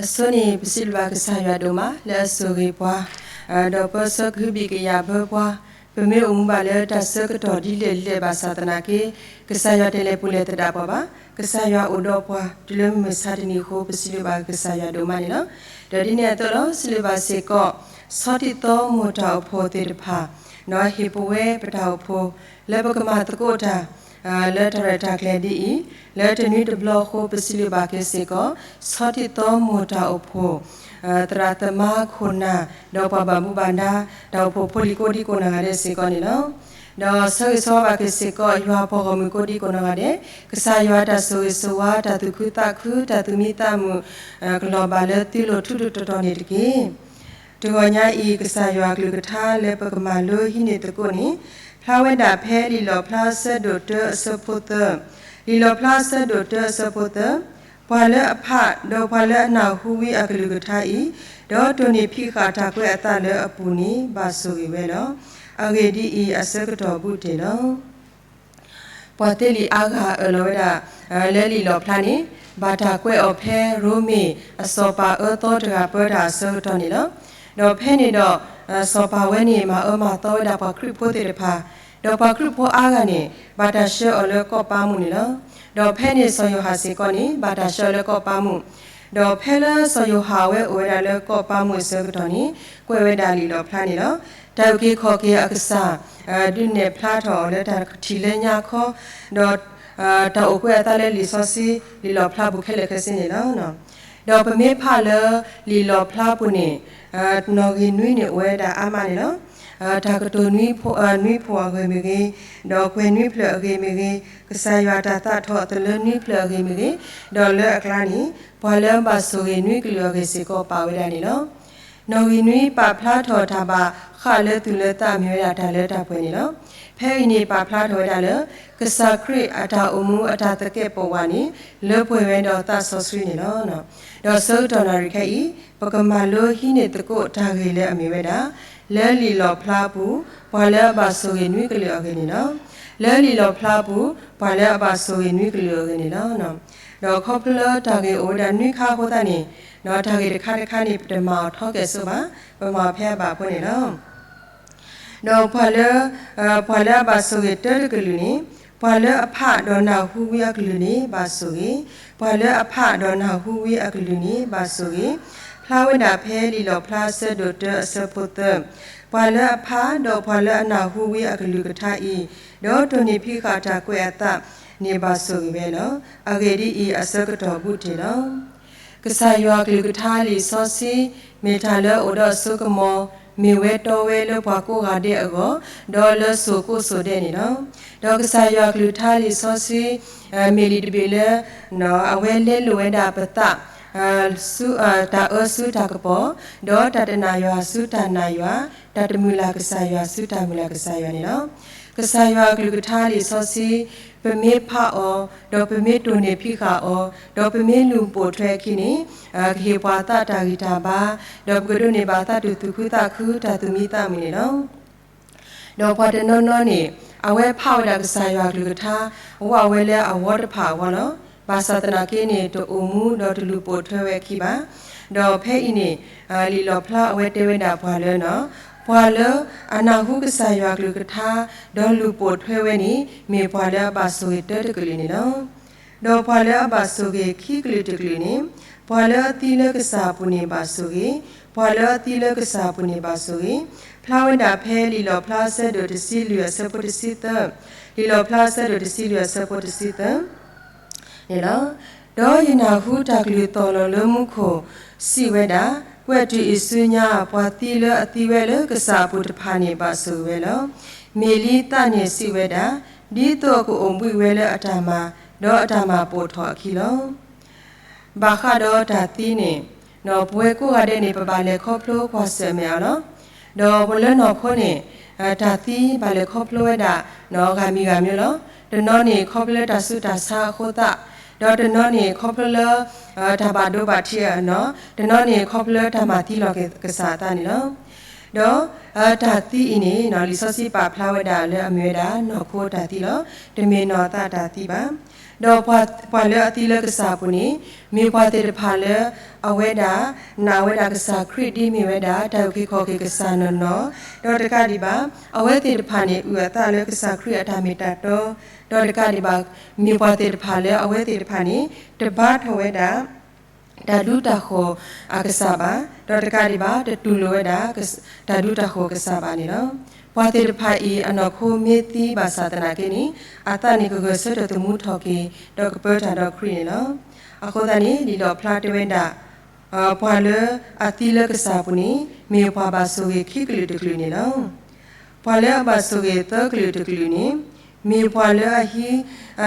အဆိန့ၣ် ပစံးဘျုးဘၣ်ကစၢ်ယွၤဒိၣ်မး လၢအဆိၣ်ဂ့ၤပှၤ, ဒီးပၢဆှၢကဟုဘံၣ်ကယာ်ဘၢပှၤ, ပမ့ၢ်အိၣ်မူဘၣ်လၢတၢ်ဆၢကတီၢ်ဒ်လဲၣ်ဒ်လဲၣ်ဘၣ်ဆၣ်သနာ်က့, ကစၢ်ယွၤတလဲၤပူၤလဲၤသဒၣ်ပှၤဘၣ်, ကစၢ်ယွၤအိၣ်ဒီးပှၤ တုၤလၢမုၢ်မဆါတနံၤအဃိ ပစံးဘျုးဘၣ်ကစၢ်ယွၤဒိၣ်မးန့ၣ်လီၤ. ဒီးဒ်န့ၣ်အသိးလီၤ စံးဘျုးဘၣ်စ့ၢ်ကီး ဆီထံၣ်သီမိၢ်တၢ်အိၣ်ဖှိၣ်သ့ၣ်တဖၣ်, ဒီးဟ့ၣ်ပဝဲပတၢ်အိၣ်ဖှိၣ် လၢပကမၤသကိးတၢ် လၢတၢ်ရဲၣ်တၢ်ကျဲၤဒ်အံၤ, လၢတနွံတဘျီအဃိ ပစံးဘျုးဘၣ်က့ၤစ့ၢ်ကီး ဆီထံၣ်သီမိၢ်တၢ်အိၣ်ဖှိၣ် သရၣ်သမါခိၣ်နၢ် ဒီးပှၤဘၣ်မူဘၣ်ဒါ တၢ်အိၣ်ဖှိၣ်ဖိလံၤကိးဒံကိးနီၢ်ဂၤဒဲးစ့ၢ်ကီးန့ၣ်လီၤ. ဒီးဆၢဂ့ၤဆၢဝါဘၣ်က့ၤစ့ၢ်ကီး ယွၤပှၤဂီၢ်မုၢ်ကိးဒံကိးနီၢ်ဂၤဒဲး, ကစၢ်ယွၤတၢ်ဆိၣ်ဂ့ၤဆိၣ်ဝါ တၢ်သူၣ်ခုသးခု တၢ်သူၣ်မံသးမုာ် ကလီၤဘၣ်လၢသုလိၤထူတီၤတီၤန့ၣ်တက့ၢ်. တဂီၤညါအံၤ ကစၢ်ယွၤအကလုၢ်ကထါလၢပကမၤလိဟံးန့ၢ်သကိးန့ၣ် ဖျါဝဲဒၣ်ဖဲလံာ်လီၣ်ဖျါအဆၢဒိၣ်တၢအဆၢဖိသၢ, လံာ်လီၣ်ဖျါအဆၢဒိၣ်တၢအဆၢဖိသၢ, ပှၤလၢအဖး ဒီးပှၤလၢအနၢ်ဟူဝံအကလုၢ်ကထါအံၤ, ဒီးတိၢ်နီၣ်ဖံးဃာ်တၢ်ကွဲးအသးလၢအပူၤန့ၣ် ဘၣ်ဆိၣ်ဂ့ၤဝဲလီၤ. အဂ့ၢ်ဒ်အံၤ, အဆၢကတီၢ်ဘူးတ့ၢ်လီၤ. ပှၤသ့လံာ်အါဂၤအၢၣ်လီၤဝဲဒၣ် လၢလံာ်လီၣ်ဖျါန့ၣ် ဘၣ်တၢ်ကွဲးအီၤဖဲရိမ့ၤ အစီၤပၤအၢသီတဂၤပၢတၢ်အဆၢကတီၢ်န့ၣ်လီၤ. ဒီးဖဲန့ၣ်ဒီး စီၤပၤဝဲန့ၣ် မၤအၢမၤသီဝဲဒၣ်ပှၤခရံာ်ဖိသ့ၣ်တဖၣ်, ဒီးပှၤခရံာ်ဖိအါဂၤန့ၣ် ဘၣ်တၢ်ဆှၢအီၤလၢကီၢ်ပၢ်မုၢ်န့ၣ်လီၤ. ဒီးဖဲန့ၣ်စီၤယိၤဟၣ်စ့ၢ်ကီးန့ၣ် ဘၣ်တၢ်ဆှၢအီၤလၢကီၢ်ပၢ်မုၢ်, ဒီးဖဲလၢစီၤယိၤဟၣ်အဝဲအိၣ်ဝဲဒၣ်လၢကီၢ်ပၢ်မုၢ်အဆၢကတီၢ်န့ၣ် ကွဲးဝဲဒၣ်လံာ်လီၣ်ဖျါန့ၣ်လီၤ. တၢ်အုၣ်က့ၤခီၣ်က့ၤအကစၢ် ဒုးနဲၣ်ဖျါထီၣ်အီၤလၢတၢ်ထံၣ်လၢညါခီ, ဒီးတၢ်အိၣ်ကွဲးအသးလၢလံာ်စီဆှံ လံာ်လီၣ်ဖျါပူၤခဲလၢာ်ခဲဆ့န့ၣ်လီၤ. ဒီးပမ့ၢ်ဖးလၢလံာ်လီၣ်ဖျါပူၤန့ၣ် နီၣ်ဂံၢ်နွံန့ၣ်အိၣ်ဝဲဒၣ်အါမးန့ၣ်လီၤ. တၢ်ကတိၤနွံဖှိၣ်အဂ့ၢ်မ့ၢ်ဂ့ၤ, ဒီးကွဲၤနွံဖျၢၣ်အဂ့ၢ်မ့ၢ်ဂ့ၤ, ကစၢ်ယွၤတၢ်သးထီၣ်အသးလၢနွံဖျၢၣ်အဂ့ၢ်မ့ၢ်ဂ့ၤ, ဒီးလၢအကျါန့ၣ် ပှၤလၢအဘၣ်ဆိၣ်ဂ့ၤနွံကလုာ်အဂ့ၢ်စ့ၢ်ကီးပာ်ဝဲဒၣ်န့ၣ်လီၤ. နီၣ်ဂံၢ်နွံပာ်ဖျါထီၣ်တၢ်ဘၣ်ဃးလၢသူၣ်လၢသးမ့ၢ်ဝဲဒၣ်တၢ်လၢတၢ်ပှဲၤန့ၣ်လီၤ. ဖဲအံၤန့ၣ်ပာ်ဖျါထီၣ်ဝဲဒၣ်လၢ ကစၢ်ခရံာ်အတၢ်အိၣ်မူအတၢ်သကဲးပဝးန့ၣ် လၢပှဲၤဝဲဒီးသးစီဆှံန့ၣ်လီၤ. ဒီးဆၢကတီၢ်နၣ်ရံၣ်ခဲအံၤ ပကမၤလိဟံးန့ၢ်သကိးတၢ်ဂ့ၢ်လၢအမ့ၢ်ဝဲဒၣ် လၢလံာ်လီၣ်ဖျါပူၤ ပှၤလၢအဘၣ်ဆိၣ်ဂ့ၤနွံကလုာ်အဂ့ၢ်န့ၣ်လီၤ. လၢလံာ်လီၣ်ဖျါပူၤ ပှၤလၢအဘၣ်ဆိၣ်ဂ့ၤနွံကလုာ်အဂ့ၢ်န့ၣ်လီၤ. ဒီးခီဖျိလၢတၢ်ဂ့ၢ်အိၣ်ဝဲဒၣ်နွံခါအဃိသတးန့ၣ် တၢ်ဂ့ၢ်တခါတခါန့ၣ် ပတမၤအီၤထီကဲၣ်ဆိးဘၣ်, ပမၤအီၤဖဲအဘၣ်အဃိန့ၣ်လီၤ. ဒီးပှၤလၢ ပှၤလၢအဘၣ်ဆိၣ်ဂ့ၤတၢတကလုာ်န့ၣ် ပှၤလၢအဖးဒီးနၢ်ဟူဝံအကလုာ်န့ၣ် ဘၣ်ဆိၣ်ဂ့ၤ, ပှၤလၢအဖးဒီးနၢ်ဟူဝံအကလုာ်န့ၣ် ဘၣ်ဆိၣ်ဂ့ၤ, ဖျါဝဲဒၣ်ဖဲလံာ်လီၣ်ဖျါအဆၢဒိၣ်တၢအဆၢဖိသၢ, ပှၤလၢအဖးဒီးပှၤလၢအနၢ်ဟူဝံအကလုၢ်ကထါအံၤ, ဒီးတိၢ်နီၣ်ဖံးဃာ်တၢ်ကွဲးအသးန့ၣ်ဘၣ်ဆိၣ်ဂ့ၤဝဲလီၤ. အဂ့ၢ်ဒ်အံၤ, အဆၢကတီၢ်ဘူးတ့ၢ်လီၤ. ကစၢ်ယွၤအကလုၢ်ကထါလံာ်စီဆှံ မ့ၢ်တၢ်လၢအအိၣ်ဒီးအစိကမီၤ, မ့ၢ်ဝဲတီဝဲလၢပှၤကိးဂၤဒဲးအဂီၢ်, ဒီးလၢစိၤကိးစိၤဒဲးန့ၣ်လီၤ. ဒီးကစၢ်ယွၤအကလုၢ်ကထါလံာ်စီဆှံ မ့ၢ်လံာ်တဘ့ၣ်လၢ အဝဲလဲလိာ်ဝဲဒၣ်ပသး ဆူ တၢ်အၢဆူတၢ်ကပီၤ, ဒီးတၢ်တနာ်ယွၤဆူတၢ်နာ်ယွၤ, တၢ်တမုၢ်လၢ်ကစၢ်ယွၤဆူတၢ်မုၢ်လၢ်ကစၢ်ယွၤန့ၣ်လီၤ. ကစၢ်ယွၤအကလုၢ်ကထါလံာ်စီဆှံ ပမ့ၢ်ဖးအီၤ, ဒီးပမ့ၢ်တိၢ်န့ၢ်ဖံးဃာ်အီၤ, ဒီးပမ့ၢ်လူၤပိာ်ထွဲအခံန့ၣ် ကဟ့ၣ်ပှၤသးတၢ်ဂံၢ်တၢ်ဘါ, ဒီးပကဒိးန့ၢ်ဘၣ်သးတၢ်သူၣ်ခုသးခု တၢ်သူၣ်မံသးမုာ်န့ၣ်လီၤ. ဒီးပှၤတနီၤနီၤန့ၣ် အဝဲဖးဝဲဒၣ်ကစၢ်ယွၤအကလုၢ်ကထါ ဝဲဝဲလၢအဝီတဖၣ်အဂီၢ်လီၤ. ဘၣ်ဆၣ်သနာ်က့န့ၣ် တအိၣ်မူဒီးတလူၤပိာ်ထွဲဝဲအခံဘၣ်. ဒီးဖဲအံၤန့ၣ် လံာ်လီၣ်ဖျါအဝဲတဲဝဲဒၣ်ပှၤလၢ ပှၤလၢအနၢ်ဟူကစၢ်ယွၤအကလုၢ်ကထါ ဒီးလူၤပိာ်ထွဲဝဲန့ၣ် မ့ၢ်ပှၤလၢအဘၣ်ဆိၣ်ဂ့ၤတၢတကလုာ်န့ၣ်လီၤ. ဒီးပှၤလၢအဘၣ်ဆိၣ်ဂ့ၤခံကလုာ်တကလုာ်န့ၣ် ပှၤလၢအသံလၢကစၢ်အပူၤန့ၣ်ဘၣ်ဆိၣ်ဂ့ၤ, ပှၤလၢအသံလၢကစၢ်အပူၤန့ၣ်ဘၣ်ဆိၣ်ဂ့ၤ, ဖျါဝဲဒၣ်ဖဲလံာ်လီၣ်ဖျါအဆၢဒိၣ်တဆံလွံၢ်အဆၢဖိတဆံသၢ, လံာ်လီၣ်ဖျါအဆၢဒိၣ်တဆံလွံၢ်အဆၢဖိတဆံသၢန့ၣ်လီၤ. ဒီးယနၢ်ဟူတၢ်ကလုၢ်သီၣ်လီၤလၢမူခိၣ်စံးဝဲဒၣ်, ကွဲးတုၤအံၤဆူညါ ပှၤသံလၢအသံဝဲလၢကစၢ်အပူၤတဖၣ်န့ၣ်ဘၣ်ဆိၣ်ဂ့ၤဝဲလီၤ. မ့ၢ်လံသးန့ၣ်စံးဝဲဒၣ်, ဒ်သိးအကအိၣ်ဘှံးဝဲလၢအတၢ်မၤ, ဒီးအတၢ်မၤပိာ်ထီၣ်အခံလီၤ. ဘၣ်ဃးဒီးတၢ်သံန့ၣ် ပဝဲကိးဂၤဒဲးန့ၣ် ပဘၣ်လဲၤခီဖျိကွၢ်ဆၢၣ်မဲာ်အီၤလီၤ. ဒီးပလၢနီၢ်ခိန့ၣ် တၢ်သံဘၣ်လဲၤခီဖျိဝဲဒၣ် ဂၤမံၤဂၤမံၤလီၤ. တနီၤန့ၣ် ခီဖျိလၢတၢ်ဆူးတၢ်ဆါအဃိသတး, ဒီးတနီၤန့ၣ် ခီဖျိလၢ တၢ်ဘၣ်ဒိဘၣ်ထံးအနီၢ်, တနီၤန့ၣ် ခီဖျိလၢတၢ်မၤသံလီၤက့ၤကစၢ်အသးန့ၣ်လီၤ. ဒီးတၢ်သံအံၤန့ၣ် လံာ်စီဆှံပာ်ဖျါဝဲဒၣ်လၢအမ့ၢ်ဝဲဒၣ်နီၢ်ခိအတၢ်သံလီၤ. တမ့ၢ်နီၢ်သးအတၢ်သံဘၣ်. ဒီးပှၤလၢအသံလၢကစၢ်အပူၤန့ၣ် မ့ၢ်ပှၤသ့ၣ်တဖၣ်လၢ အဝဲဒၣ်နာ်ဝဲဒၣ်ကစၢ်ခရံာ်ဒ်မ့ၢ်ဝဲဒၣ် တၢ်အုၣ်က့ၤခီၣ်က့ၤကစၢ်နီၢ်နီၢ်, ဒီးတကးဒံးဘၣ် အဝဲသ့ၣ်တဖၣ်န့ၣ် အုၣ်အသးလၢကစၢ်ခရံာ်အတၢ်မ့ၢ်တၢ်တီ, ဒီးတကးဒံးဘၣ် မ့ၢ်ပှၤသ့ၣ်တဖၣ်လၢအဝဲသ့ၣ်တဖၣ်န့ၣ် တဘါထီၣ်ဝဲဒၣ် တၢ်ဒူတၢ်ဃီၤအကစၢ်ဘၣ်, ဒီးတကးဒံးဘၣ် တတူၢ်လိာ်ဝဲဒၣ် တၢ်ဒူတၢ်ဃီၤကစၢ်ဘၣ်န့ၣ်လီၤ. ပှၤသ့ၣ်တဖၣ်အံၤ အနီၢ်ခိမ့ၢ်သံဘၣ်ဆၣ်သနာ်က့န့ၣ် အသးန့ၣ်ကဂဲၤဆၢထၢၣ်သမူထီၣ်က့ၤ ဒီးကပၢတၢ်ဒီးခရံာ်န့ၣ်လီၤ. အဃိသတးန့ၣ် လံာ်လီၣ်ဖျါတဲဝဲဒၣ် ပှၤလၢအသံလၢကစၢ်အပူၤန့ၣ် မ့ၢ်ပှၤဘၣ်ဆိၣ်ဂ့ၤခံကလုာ်တကလုာ်န့ၣ်လီၤ. ပှၤလၢအဘၣ်ဆိၣ်ဂ့ၤသၢကလုာ်တကလုာ်န့ၣ် မ့ၢ်ပှၤလၢအဟံး,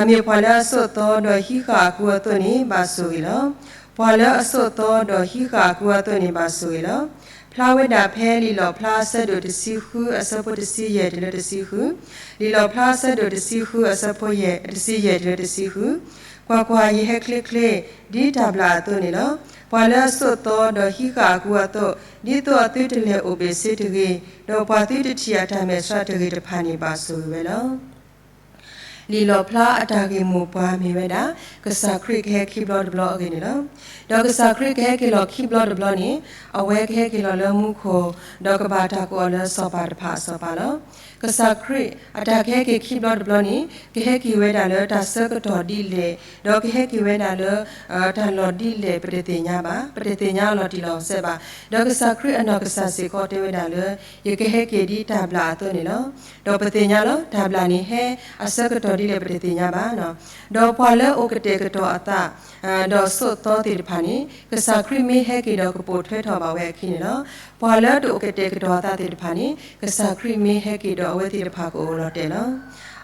မ့ၢ်ပှၤလၢအဆိးသီဒီးဟံးဃာ်အကူအသိးန့ၣ် ဘၣ်ဆိၣ်ဂ့ၤလီၤ. ပှၤလၢအဆိးသီဒီးဟံးဃာ်အကူအသိးန့ၣ် ဘၣ်ဆိၣ်ဂ့ၤလီၤ. ဖျါဝဲဒၣ်ဖဲလံာ်လီၣ်ဖျါအဆၢဒိၣ်တဆံဃုအဆၢဖိတဆံယဲၢ်တုၤလၢတဆံဃု, လံာ်လီၣ်ဖျါအဆၢဒိၣ်တဆံဃုအဆၢဖိယဲၢ်, တဆံယဲၢ်တုၤလၢတဆံဃု, ကွၢ်ကွၢ်, ယဟဲချ့ချ့ ဒ်တၢ်ဘျၣ်အသိးန့ၣ်လီၤ. ပှၤလၢအဆိးသီဒီးဟံးဃာ်အကူအသိး, ဒ်သိးအသုတလဲၤအိၣ်ဘ့ၣ်ဆ့တဂ့ၤ, ဒီးပှၤသုတထံၣ်အတၢ်မဲာ်ဆှးတဂ့ၤတဖၣ်န့ၣ် ဘၣ်ဆိၣ်ဂ့ၤဝဲလီၤ. လံာ်လီၣ်ဖျါအတၢ်ဂ့ၢ်မိၢ်ပှၢ်မ့ၢ်ဝဲဒၣ် ကစၢ်ခရံာ်ကဟဲခံဘျီတဘျီအဂ့ၢ်န့ၣ်လီၤ. ဒီးကစၢ်ခရံာ်ကဟဲက့ၤလီၤခံဘျီတဘျီန့ၣ် အဝဲကဟဲက့ၤလီၤလၢမူခိၣ်, ဒီးကဘၣ်တၢ်ကိးအီၤလၢစီၤပၤတဖၣ်အစီၤပၤလီၤ. ကစၢ်ခရံာ်အတၢ်ကဟဲက့ၤခံဘျီတဘျီန့ၣ် ကဟဲက့ၤဝဲဒၣ်လၢတၢ်ဆၢကတီၢ်ဒ်လဲၣ်, ဒီးကဟဲက့ၤဝဲဒၣ်လၢ တၢ်လီၢ်ဒ်လဲၣ် ပတသ့ၣ်ညါဘၣ်, ပတသ့ၣ်ညါအလီၤတံၢ်လီၤဆဲးဘၣ်. ဒီးကစၢ်ခရံာ်အနီၢ်ကစၢ်စ့ၢ်ကီးတဲဝဲဒၣ်လၢ ယကဟဲက့ၤဒ်တၢ်ဘျၣ်အသိးန့ၣ်လီၤ. ဒီးပသ့ၣ်ညါလီၤ တၢ်ဘျၣ်န့ၣ် ဟဲအဆၢကတီၢ်ဒ်လဲၣ် ပတသ့ၣ်ညါဘၣ်. ဒီးပှၤလၢအိၣ်ကတဲာ်ကတီၤအသး ဒီးဆိးသီသ့ၣ်တဖၣ်န့ၣ် ကစၢ်ခရံာ်မ့ၢ်ဟဲက့ၤဒီးကပိာ်ထွဲထီၣ်ဘၣ်ဝဲအခံန့ၣ်လီၤ. ပှၤလၢတအိၣ်ကတဲာ်ကတီၤအသးသ့ၣ်တဖၣ်န့ၣ် ကစၢ်ခရံာ်မ့ၢ်ဟဲက့ၤဒီးအဝဲသ့ၣ်တဖၣ်ကအိၣ်လီၤတဲာ်လီၤ.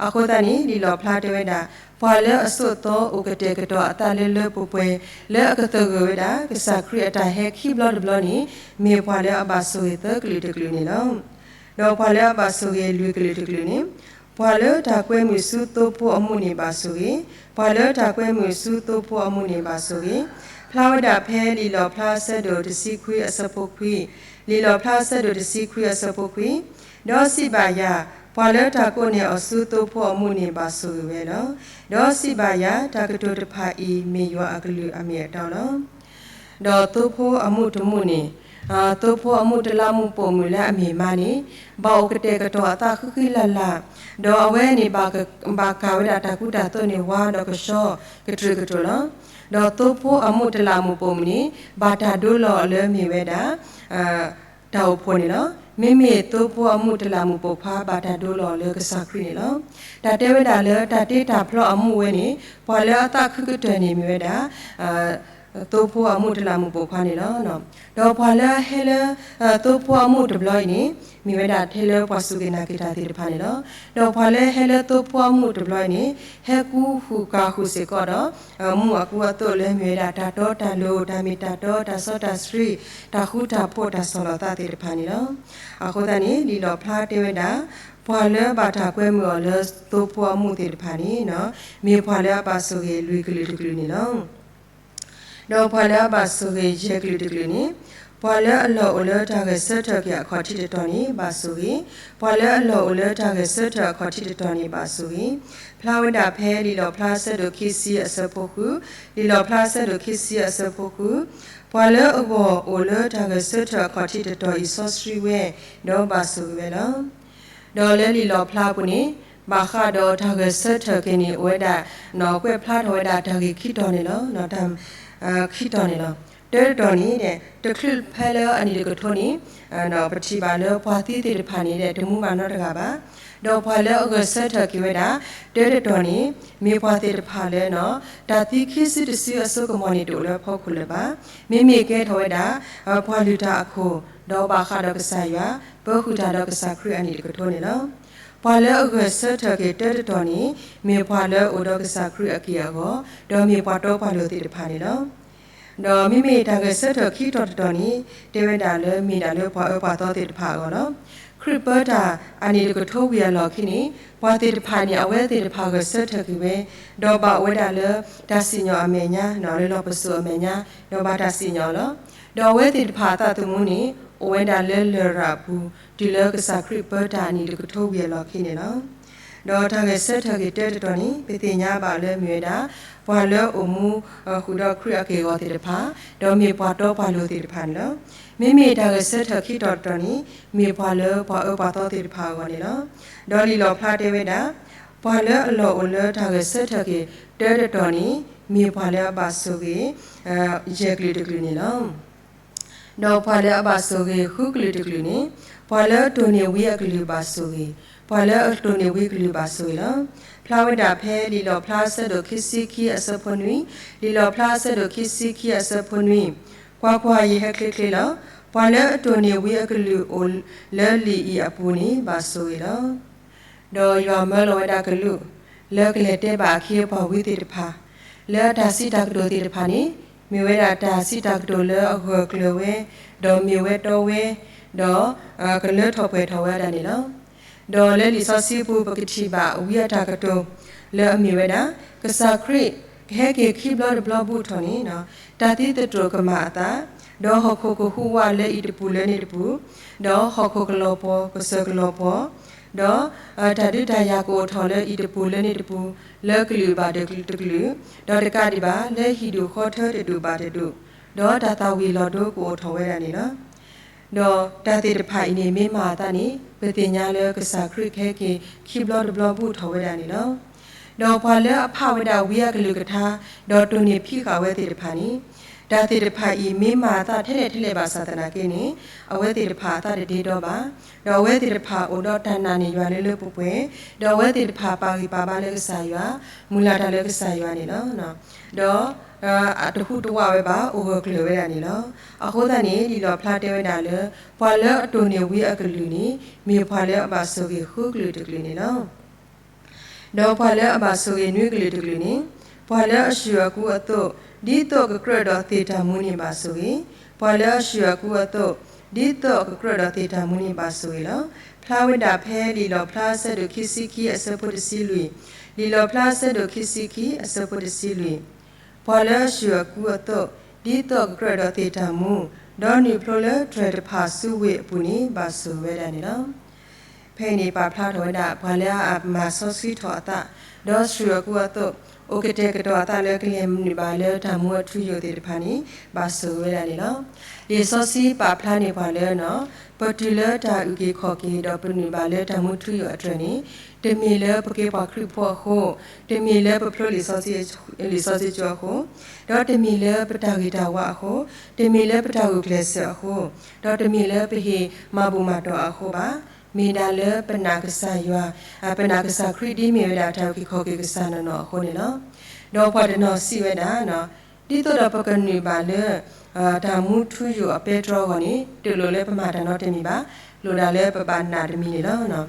အဃိသတးန့ၣ် လံာ်လီၣ်ဖျါတဲဝဲဒၣ် ပှၤလၢအဆိးသီအိၣ်ကတဲာ်ကတီၤအသးလၢလၢပှဲၤပှဲၤ လၢအကသဂၢၢ်ဝဲဒၣ် ကစၢ်ခရံာ်အတၢ်ဟဲခံဘျီတဘျီန့ၣ် မ့ၢ်ပှၤလၢအဘၣ်ဆိၣ်ဂ့ၤသၢကလုာ်တကလုာ်န့ၣ်လီၤ. ဒီးပှၤလၢအဘၣ်ဆိၣ်ဂ့ၤလွံၢ်ကလုာ်တကလုာ်န့ၣ် ပှၤလၢတၢ်ကွဲမုာ်ဆူသိဖိအမူးန့ၣ်ဘၣ်ဆိၣ်ဂ့ၤ, ပှၤလၢတၢ်ကွဲမုာ်ဆူသိဖိအမူးန့ၣ်ဘၣ်ဆိၣ်ဂ့ၤ, ဖျါဝဲဒၣ်ဖဲလံာ်လီၣ်ဖျါအဆၢဒိၣ်တဆံခွံအဆၢဖိခွံ, လံာ်လီၣ်ဖျါအဆၢဒိၣ်တဆံခွံအဆၢဖိခွံ, ဒီးစံးဘၣ်ယၤ, ပှၤလၢတၢ်ကိးန့ၢ်အီၤဆူသိဖိအမူးန့ၣ်ဘၣ်ဆိၣ်ဂ့ၤဝဲလီၤ. ဒီးစံးဘၣ်ယၤ, တၢ်ကတိၤတဖၣ်အံၤမ့ၢ်ယွၤအကလုၢ်အမ့ၢ်အတီလီၤ. ဒီးသိဖိအမူးတမူးန့ၣ်, သိဖိအမူးတလးမူးပိာ်မုၣ်လၢအမ့ၢ်မါန့ၣ်, ဘၣ်အိၣ်ကတဲာ်ကတီၤအသးဃံဃံလၤလၤ, ဒီးအဝဲန့ၣ် ဘၣ်ကၤဝဲဒၣ်တၢ်ကူတၢ်သိးန့ၣ် ဝါဒီးကဆှီကတြူးကတြူးလီၤ. ဒီးသိဖိအမူးတလးမူးပိာ်မုၣ်န့ၣ် ဘၣ်တၢ်ဒိလီၤအီၤလၢမ့ၢ်ဝဲဒၣ် တၢ်အိၣ်ဖှိၣ်န့ၣ်လီၤ. မ့မ့ၢ်သိဖိအမူးတလးမူးပိာ်ခွါ ဘၣ်တၢ်ဒိလီၤအီၤလၢကစၢ်ခရံာ်န့ၣ်လီၤ. တၢ်တဲဝဲဒၣ်လၢတၢ်တ့တၢ်ဖျီအမူးဝဲန့ၣ် ပှၤလၢအသးခုကတၢၢ်န့ၣ်မ့ၢ်ဝဲဒၣ် သိဖိအမူးတလးမူးပိာ်ခွါန့ၣ်လီၤ. ဒီးပှၤလၢအဟဲလၢ သိဖိအမူးတဘျီအံၤန့ၣ် မ့ၢ်ဝဲဒၣ်ထဲလၢပှၤစူၢ်က့ၤနာ်က့ၤတၢ်သ့ၣ်တဖၣ်န့ၣ်လီၤ. ဒီးပှၤလၢဟဲလၢသိဖိအမူးတဘျီအံၤန့ၣ် ဟဲကူဃုာ်ကၤဃုာ်စ့ၢ်ကီးဒီး မူးအကူအသိးလၢမ့ၢ်ဝဲဒၣ်တၢ်တီတၢ်လိၤ တၢ်မ့ၢ်တၢ်တီ တၢ်စီတၢ်ဆှံ တၢ်ဃူတၢ်ဖိး တၢ်ဆီၣ်လီၤသးသ့ၣ်တဖၣ်န့ၣ်လီၤ. အဃိသတးန့ၣ် လံာ်လီၣ်ဖျါတဲဝဲဒၣ် ပှၤလၢဘၣ်တၢ်ကွဲမုာ်အီၤလၢသိဖိအမူးသ့ၣ်တဖၣ်န့ၣ် မ့ၢ်ပှၤလၢအဘၣ်ဆိၣ်ဂ့ၤလွံၢ်ကလုာ်တကလုာ်န့ၣ်လီၤ. ဒီးပှၤလၢအဘၣ်ဆိၣ်ဂ့ၤယဲၢ်ကလုာ်တကလုာ်န့ၣ်, ပှၤလၢအလီၢ်အိၣ်လၢတၢ်ဂဲၤဆၢထၢၣ်က့ၤအခီၣ်ထံးတတီၤန့ၣ် ဘၣ်ဆိၣ်ဂ့ၤ, ပှၤလၢအလီၢ်အိၣ်လၢတၢ်ဂဲၤဆၢထၢၣ်အခီၣ်ထံးတတီၤန့ၣ် ဘၣ်ဆိၣ်ဂ့ၤ, ဖျါဝဲဒၣ်ဖဲလံာ်လီၣ်ဖျါအဆၢဒိၣ်ခံဆံအဆၢဖိဃု, လံာ်လီၣ်ဖျါအဆၢဒိၣ်ခံဆံအဆၢဖိဃု, ပှၤလၢအဂီၢ်အိၣ်လၢတၢ်ဂဲၤဆၢထၢၣ်အခီၣ်ထံးတတီၤအံၤစီဆှံဝဲ, ဒီးဘၣ်ဆိၣ်ဂ့ၤဝဲလီၤ. ဒီးလၢလံာ်လီၣ်ဖျါအပူၤန့ၣ် ဘၣ်ဃးဒီးတၢ်ဂဲၤဆၢထၢၣ်က့ၤန့ၣ် အိၣ်ဝဲဒၣ် ကွဲးဖျါထီၣ်ဝဲဒၣ်တၢ်ဂ့ၢ်ခံတီၤန့ၣ်လီၤ. ခံတီၤန့ၣ်လီၤ. တၢတတီၤန့ၣ် တချုးဖဲလၢအနံၣ်တကထိန့ၣ် ပထံၣ်ဘၣ်လၢပှၤသံသ့ၣ်တဖၣ်န့ၣ် တမူဘၣ်နီတဂၤဘၣ်. ဒီးပှၤလၢအဂဲၤဆၢထၢၣ်က့ၤဝဲဒၣ် တၢတတီၤန့ၣ် မ့ၢ်ပှၤသ့ၣ်တဖၣ်လၢ တၢ်သံခံစုတစုအစိကမီၤန့ၣ် တအိၣ်လၢဖီခိၣ်လၢၤဘၣ်. မ့မ့ၢ်ကဲထီၣ်ဝဲဒၣ် ပှၤလုၢ်တၢ်အခိၣ် ဒီးဘၣ်ဃးဒီးကစၢ်ယွၤ ပၢဃုာ်တၢ်ဒီးကစၢ်ခရံာ်အနံၣ်တကထိန့ၣ်လီၤ. ပှၤလၢအဂဲၤဆၢထၢၣ်က့ၤတၢတတီၤန့ၣ် မ့ၢ်ပှၤလၢအအိၣ်ဒီးကစၢ်ခရံာ်အက့ၢ်အဂီၤ ဒီးမ့ၢ်ပှၤတီပှၤလိၤသ့ၣ်တဖၣ်န့ၣ်လီၤ. ဒီးမ့မ့ၢ်တၢ်ဂဲၤဆၢထၢၣ်ခံတီၤတတီၤန့ၣ် တဲဝဲဒၣ်လၢမ့ၢ်ဒၣ်လၢပှၤအၢပှၤသီသ့ၣ်တဖၣ်အဂီၢ်လီၤ. ခရံာ်ပၢတၢ်အနံၣ်တကထိဝံၤအလီၢ်ခံန့ၣ် ပှၤသ့ၣ်တဖၣ်န့ၣ် အဝဲသ့ၣ်တဖၣ်ဂဲၤဆၢထၢၣ်က့ၤဝဲ ဒီးဘၣ်အိၣ်ဝဲဒၣ်လၢတၢ်စံၣ်ညီၣ်အမဲာ်ညါ လၢလီၢ်ပစိာ်အမဲာ်ညါ ဒီးဘၣ်တၢ်စံၣ်ညီၣ်အီၤလီၤ. ဒီးအဝဲသ့ၣ်တဖၣ်အသးသမူန့ၣ် အိၣ်ဝဲဒၣ်လၢလရာ်အပူၤ တုၤလၢကစၢ်ခရံာ်ပၢတၢ်အနံၣ်တကထိဝံၤအလီၢ်ခံန့ၣ်လီၤ. ဒီးတၢ်ဂဲၤဆၢထၢၣ်က့ၤတၢတတီၤန့ၣ် ပသ့ၣ်ညါဘၣ်လၢမ့ၢ်ဝဲဒၣ် ပှၤလၢအိၣ်မူဃုာ်ဒီးခရံာ်အက့ၢ်အဂီၤသ့ၣ်တဖၣ်, ဒီးမ့ၢ်ပှၤတီပှၤလိၤသ့ၣ်တဖၣ်န့ၣ်လီၤ. မ့မ့ၢ်တၢ်ဂဲၤဆၢထၢၣ်ခံတီၤတတီၤန့ၣ် မ့ၢ်ပှၤလၢပှၤအၢပှၤသီသ့ၣ်တဖၣ်အဂီၢ်န့ၣ်လီၤ. ဒီးလံာ်လီၣ်ဖျါတဲဝဲဒၣ် ပှၤလၢအလီၢ်အိၣ်လၢတၢ်ဂဲၤဆၢထၢၣ်က့ၤတၢတတီၤန့ၣ် မ့ၢ်ပှၤလၢအဘၣ်ဆိၣ်ဂ့ၤ ယဲၢ်ကလုာ်တကလုာ်န့ၣ်လီၤ. ဒီးပှၤလၢအဘၣ်ဆိၣ်ဂ့ၤဃုကလုာ်တကလုာ်န့ၣ်, ပှၤလၢအတိၢ်န့ၢ်ဝံအကလုာ်ဘၣ်ဆိၣ်ဂ့ၤ, ပှၤလၢအတိၢ်န့ၢ်ဝံကလုာ်ဘၣ်ဆိၣ်ဂ့ၤလီၤ. ဖျါဝဲဒၣ်ဖဲလံာ်လီၣ်ဖျါအဆၢဒိၣ်ခံဆံခံအဆၢဖိနွံ, လံာ်လီၣ်ဖျါအဆၢဒိၣ်ခံဆံခံအဆၢဖိနွံ, ကွၢ်ကွၢ်, ယဟဲချ့ချ့လီၤ. ပှၤလၢအတိၢ်န့ၢ်ဝံအကလုာ်အိၣ်လၢလံာ်အံၤအပူၤန့ၣ်ဘၣ်ဆိၣ်ဂ့ၤလီၤ. ဒီးယွၤမၢလီၤဝဲဒၣ်ကလူး လၢကလဲၤတဲဘၣ်အခ့အပှၤဝံသ့ၣ်တဖၣ်, လၢအတၢ်စံးတၢ်ကတိၤသ့ၣ်တဖၣ်န့ၣ် မ့ၢ်ဝဲဒၣ်တၢ်စံးတၢ်ကတိၤလၢအဂၢၢ်ကျၢၤဝဲ, ဒီးမ့ၢ်ဝဲတီဝဲ, ဒီးကလၢထီၣ်ပှဲၤထီၣ်ဝဲဒၣ်န့ၣ်လီၤ. ဒီးလၢလံာ်စီဆှံပူၤ ပကထံၣ်ဘၣ်ဝံအတၢ်ကတိၤ လၢအမ့ၢ်ဝဲဒၣ် ကစၢ်ခရံာ် ကဟဲက့ၤခံဘျီတဘျီဘူးထီၣ်န့ၣ်, တၢ်သံသတြိာ်ကမၤအသး, ဒီးဟီၣ်ခိၣ်ကဟူးဝးလၢအံၤတပူၤလၢန့ၣ်တပူၤ, ဒီးဟီၣ်ခိၣ်ကလီၤပှီၤ ကစၢၢ်ကလီၤပှီၤ, ဒီးတၢ်ဒုးတၢ်ယၤကအိၣ်ထီၣ်လၢအံၤတပူၤလၢန့ၣ်တပူၤ, လၢကလုာ်ဘၣ်တကလုာ်, ဒီးတကးဒံးဘၣ် လၢဟံၣ်ဒူၣ်ဃီထၢတဒူၣ်ဘၣ်တဒူၣ်, ဒီးတၢ်သၣ်ဝံၤလီၤဒိကအိၣ်ထီၣ်ဝဲဒၣ်န့ၣ်လီၤ. ဒီးတၢ်သ့ၣ်တဖၣ်အံၤန့ၣ် မ့ၢ်မၤအသးန့ၣ် ပသ့ၣ်ညါလၢကစၢ်ခရံာ်ကဟဲက့ၤခံဘျီတဘျီဘူးထီၣ်ဝဲဒၣ်န့ၣ်လီၤ. ဒီးပှၤလၢအဖးဝဲဒၣ်ဝံအကလုၢ်ကထါ ဒီးတိၢ်န့ၢ်ဖံးဃာ်ဝဲသ့ၣ်တဖၣ်န့ၣ်, တၢ်သ့ၣ်တဖၣ်အံၤ မ့ၢ်မၤအသးထဲလဲၣ်ထဲလဲၣ်ဘၣ်ဆၣ်သနာ်က့န့ၣ်, အဝဲသ့ၣ်တဖၣ်အသးတဒ့ဒီဘၣ်. ဒီးအဝဲသ့ၣ်တဖၣ်အိၣ်ဒီးတၢ်နာ်န့ၢ်ယွၤလၢလၢပှဲၤပှဲၤ, ဒီးအဝဲသ့ၣ်တဖၣ်ပာ်ဂံၢ်ပာ်ဘါလၢကစၢ်ယွၤ, မုၢ်လၢ်တၢ်လၢကစၢ်ယွၤန့ၣ်လီၤ. ဒီး အတဟူးတဝးဝဲဘၣ်, အိၣ်ဂၢၢ်ကျၢၤဝဲဒၣ်န့ၣ်လီၤ. အဃိသတးန့ၣ် လံာ်လီၣ်ဖျါတဲဝဲဒၣ်လၢ ပှၤလၢအတိၢ်န့ၢ်ဝံအကလုာ်န့ၣ် မ့ၢ်ပှၤလၢအဘၣ်ဆိၣ်ဂ့ၤဃုကလုာ်တကလုာ်န့ၣ်လီၤ. ဒီးပှၤလၢအဘၣ်ဆိၣ်ဂ့ၤနွံကလုာ်တကလုာ်န့ၣ်, ပှၤလၢအဆှုၣ်အကူအသိး ဒ်သိးကကြၢးဒီးသ့ၣ်တၢ်မူန့ၣ်ဘၣ်ဆိၣ်ဂ့ၤ, ပှၤလၢအဆှုၣ်အကူအသိး ဒ်သိးကကြၢးဒီးသ့ၣ်တၢ်မူန့ၣ်ဘၣ်ဆိၣ်ဂ့ၤလီၤ. ဖျါဝဲဒၣ်ဖဲလံာ်လီၣ်ဖျါအဆၢဒိၣ်ခံဆံခံအဆၢဖိတဆံလွံၢ်, လံာ်လီၣ်ဖျါအဆၢဒိၣ်ခံဆံခံအဆၢဖိတဆံလွံၢ်, ပှၤလၢအဆှုၣ်အကူအသိး ဒ်သိးကကြၢးဒီးသ့ၣ်တၢ်မူ, ဒီးနုာ်ဖျိလၢတြဲၤတဖၣ်ဆူဝ့ၢ်အပူၤန့ၣ် ဘၣ်ဆိၣ်ဂ့ၤဝဲဒၣ်န့ၣ်လီၤ. ဖဲအံၤန့ၣ် ပာ်ဖျါထီၣ်ဝဲဒၣ် ပှၤလၢအမၤစီဆှံထီၣ်အသး, ဒီးဆှုၣ်အကူအသိး, အိၣ်ကတဲာ်ကတီၤအသးလၢကလဲၤနုာ်ဘၣ်လၢတၢ်မူအထူယိာ်သ့ၣ်တဖၣ်န့ၣ် ဘၣ်ဆိၣ်ဂ့ၤဝဲဒၣ်န့ၣ်လီၤ. လံာ်စီဆှံပာ်ဖျါန့ၢ်ပှၤလၢ ပတုၤလၢတၢ်အုၣ်က့ၤခီၣ်က့ၤ ဒီးပနုာ်ဘၣ်လၢတၢ်မူထူယိာ်အတြဲၤန့ၣ်, တမ့ၢ်လၢပကဲပှၤခရံာ်ဖိအဃိ, တမ့ၢ်လၢပဖျိလံာ်စီဆှံကၠိအဃိ, ဒီးတမ့ၢ်လၢပတၢ်ဂ့ၤတၢ်ဝါအဃိ, တမ့ၢ်လၢပတၢ်ဂုာ်ကျဲးစၢးအဃိ, ဒီးတမ့ၢ်လၢပဟ့ၣ်မၤဘူၣ်မၤတီၢ်အဃိဘၣ်. မ့ၢ်ဒၣ်လၢပနာ်ကစၢ်ယွၤ, ပနာ်ကစၢ်ခရံာ်ဒ်မ့ၢ်ဝဲဒၣ်တၢ်အုၣ်က့ၤခီၣ်က့ၤကစၢ်နီၢ်နီၢ်အဃိန့ၣ်လီၤ. ဒီးပှၤတနီၤစံးဝဲဒၣ်, ဒ်သိးဒီးပကနုာ်ဘၣ်လၢ တၢ်မူထူယိာ်အပဲတြီအဂီၢ်န့ၣ် တလိၣ်လၢပမၤတၢ်နီတမံၤဘၣ်, လိၣ်ဒၣ်လၢပဘၣ်နာ်တမံၤန့ၣ်လီၤ.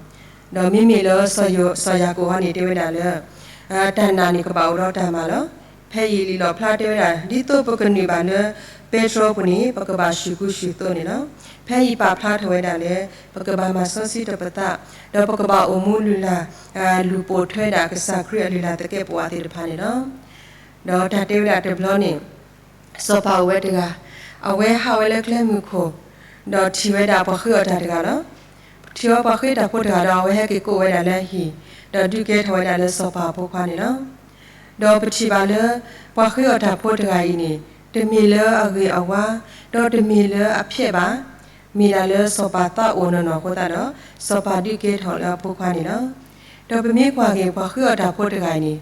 ဒီးမ့မ့ၢ်လၢ စီၤယၤကိာ်အံၤန့ၣ် တဲဝဲဒၣ်လၢ တၢ်နာ်န့ၣ်ကဘၣ်အိၣ်ဒီးတၢ်မၤလီၤ. ဖဲအံၤလံာ်လီၣ်ဖျါတဲဝဲဒၣ် ဒ်သိးပကနုာ်ဘၣ်လၢ ပဲတြီပူၤန့ၣ် ပကဘၣ်ဆှုၣ်ကူဆှုၣ်သိးန့ၣ်လီၤ. ဖဲအံၤပာ်ဖျါထီၣ်ဝဲဒၣ်လၢ ပကဘၣ်မၤစီဆှံထီၣ်ပသး, ဒီးပကဘၣ်အိၣ်မူလုၢ်လၢ် လူၤပိာ်ထွဲဒၣ်ကစၢ်ခရံာ်အလုၢ်အလၢ်သကဲးပဝးသ့ၣ်တဖၣ်န့ၣ်လီၤ. ဒီးတၢ်တဲဝဲဒၣ်တဘျီန့ၣ် စီၤပၤအိၣ်ဝဲတဂၤ, အဝဲဟးဝဲလၢကျဲမုၢ်ခိၣ်, ဒီးထံၣ်ဝဲဒၣ်ပှၤဃ့အီၣ်တၢ်တဂၤလီၤ. ထံၣ်ဝဲပှၤဃ့တၢ်ဖိတဂၤဒီး အဝဲဟဲက့ၤကိးဝဲဒၣ်လၢဟံၣ်, ဒီးဒုးကဲထီၣ်ဝဲဒၣ်လၢစီၤပၤအဖိခွါန့ၣ်လီၤ. ဒီးပထံၣ်ဘၣ်လၢ ပှၤဃ့အီၣ်တၢ်ဖိတဂၤအံၤန့ၣ် တမ့ၢ်လၢအဂ့ၤအဝါ, ဒီးတမ့ၢ်လၢအဖျဲးဘၣ်, မ့ၢ်ဒၣ်လၢစီၤပၤသးအိၣ်နီၢ်နီၢ်အဃိသတးဒီး စီၤပၤဒုးကဲထီၣ်လၢအဖိခွါန့ၣ်လီၤ. ဒီးပမ့ၢ်ကွၢ်က့ၤပှၤဃ့အီၣ်တၢ်ဖိတဂၤအံၤန့ၣ်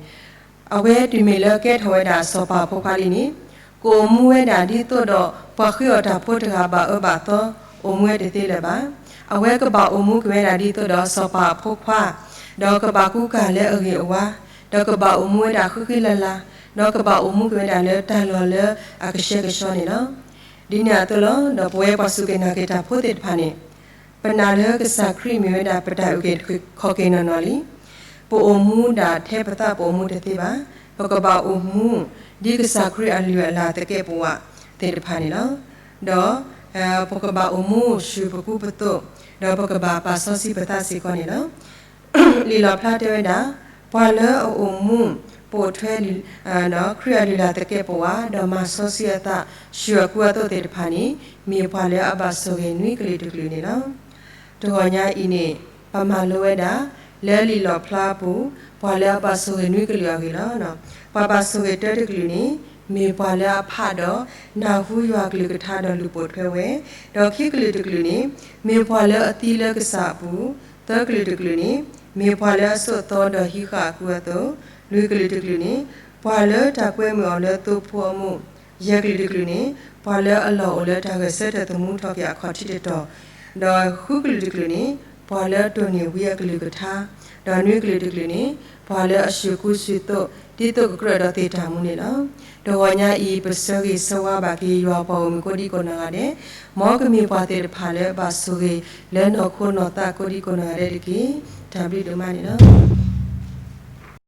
အဝဲတုၤမ့ၢ်လၢကဲထီၣ်ဝဲဒၣ်စီၤပၤအဖိခွါလံန့ၣ် ကအိၣ်မူဝဲဒၣ်ဒ်သိးဒီးပှၤဃ့အီၣ်တၢ်ဖိတဂၤဘၣ်အၢဘၣ်သီ အိၣ်မူဝဲတသ့လၢၤဘၣ်. အဝဲကဘၣ်အိၣ်မူက့ၤဝဲဒၣ်ဒ်သိးဒီးစီၤပၤအဖိခွါ, ဒီးကဘၣ်ကူကၤလၢအဂ့ၤအဝါ, ဒီးကဘၣ်အိၣ်မူဝဲဒၣ်ဃံဃံလၤလၤ, ဒီးကဘၣ်အိၣ်မူက့ၤဝဲဒၣ်လၢတၢ်လီၢ်လၢအကဆှဲကဆှီန့ၣ်လီၤ. ဒ်န့ၣ်အသိးလီၤ. ဒီးပဝဲပှၤစူၢ်က့ၤနာ်က့ၤတၢ်ဖိသ့ၣ်တဖၣ်န့ၣ် ပနာ်လၢကစၢ်ခရံာ်မ့ၢ်ဝဲဒၣ်ပတၢ်အုၣ်က့ၤခီၣ်က့ၤနီၢ်နီၢ်လံ. ပအိၣ်မူဒၣ်ထဲပသးပအိၣ်မူတသ့ဘၣ်. ပကဘၣ်အိၣ်မူ ဒ်ကစၢ်ခရံာ်အလုၢ်အလၢ်သကဲးပဝးသ့ၣ်တဖၣ်န့ၣ်လီၤ. ဒီး ပကဘၣ်အိၣ်မူဆှုၣ်ပကူပသိး, ဒီးပကဘၣ်ပာ်စီဆှံပသးစ့ၢ်ကီးန့ၣ်လီၤ. လံာ်လီၣ်ဖျါတဲဝဲဒၣ်, ပှၤလၢအအိၣ်မူ ပိာ်ထွဲ ခရံာ်အလုၢ်လၢ်သကဲးပဝး ဒီးမၤစီဆှံအသးဆူအကူအသိးသ့ၣ်တဖၣ်န့ၣ် မ့ၢ်ပှၤလၢအဘၣ်ဆိၣ်ဂ့ၤနွံကလုာ်တကလုာ်န့ၣ်လီၤ. တဂီၤညါအံၤန့ၣ် ပမၤလိဝဲဒၣ် လၢလံာ်လီၣ်ဖျါအပူၤ ပှၤလၢအဘၣ်ဆိၣ်ဂ့ၤနွံကလုာ်အဂ့ၢ်လီၤ. ပှၤဘၣ်ဆိၣ်ဂ့ၤတၢတကလုာ်န့ၣ် မ့ၢ်ပှၤလၢအဖးဒီး နၢ်ဟူယွၤကလုၢ်ကထါဒီးလူၤပိာ်ထွဲဝဲ, ဒီးခံကလုာ်တကလုာ်န့ၣ် မ့ၢ်ပှၤလၢအသံလၢကစၢ်အပူၤ, သၢကလုာ်တကလုာ်န့ၣ် မ့ၢ်ပှၤလၢအစိာ်သီဒီးဟံးဃာ်အကူအသိး, လွံၢ်ကလုာ်တကလုာ်န့ၣ် ပှၤလၢတၢ်ကွဲမုာ်အီၤလၢသိဖိအမိၢ်, ယဲၢ်ကလုာ်တကလုာ်န့ၣ် ပှၤလၢအလီၢ်အိၣ်လၢတၢ်ဂဲၤဆၢထၢၣ်သမူထီၣ်က့ၤအခီၣ်ထံးတတီၤ, ဒီးဃုကလုာ်တကလုာ်န့ၣ် ပှၤလၢအတိၢ်န့ၢ်ဝံအကလုၢ်ကထါ, ဒီးနွံကလုာ်တကလုာ်န့ၣ် ပှၤလၢအဆူၣ်ခူဆူၣ်သိး ဒ်သိးကကြၢးဒီးသ့ၣ်တၢ်မူန့ၣ်လီၤ. တဂီၤညါအံၤ ပဆၢဂ့ၤဆၢဝါဘၣ်က့ၤယွၤပှၤဂီၢ်မုၢ်ကိးဒံကိးနီၢ်ဂၤဒဲး, မ်ကမ့ၢ်ပှၤသ့ၣ်တဖၣ်လၢဘၣ်ဆိၣ်ဂ့ၤလၢနီၢ်ခိနီၢ်သးကိးဒံကိးနီၢ်ဂၤဒဲးတက့ၢ်. တၢ်ဘျုးဒိၣ်မးန့ၣ်လီၤ.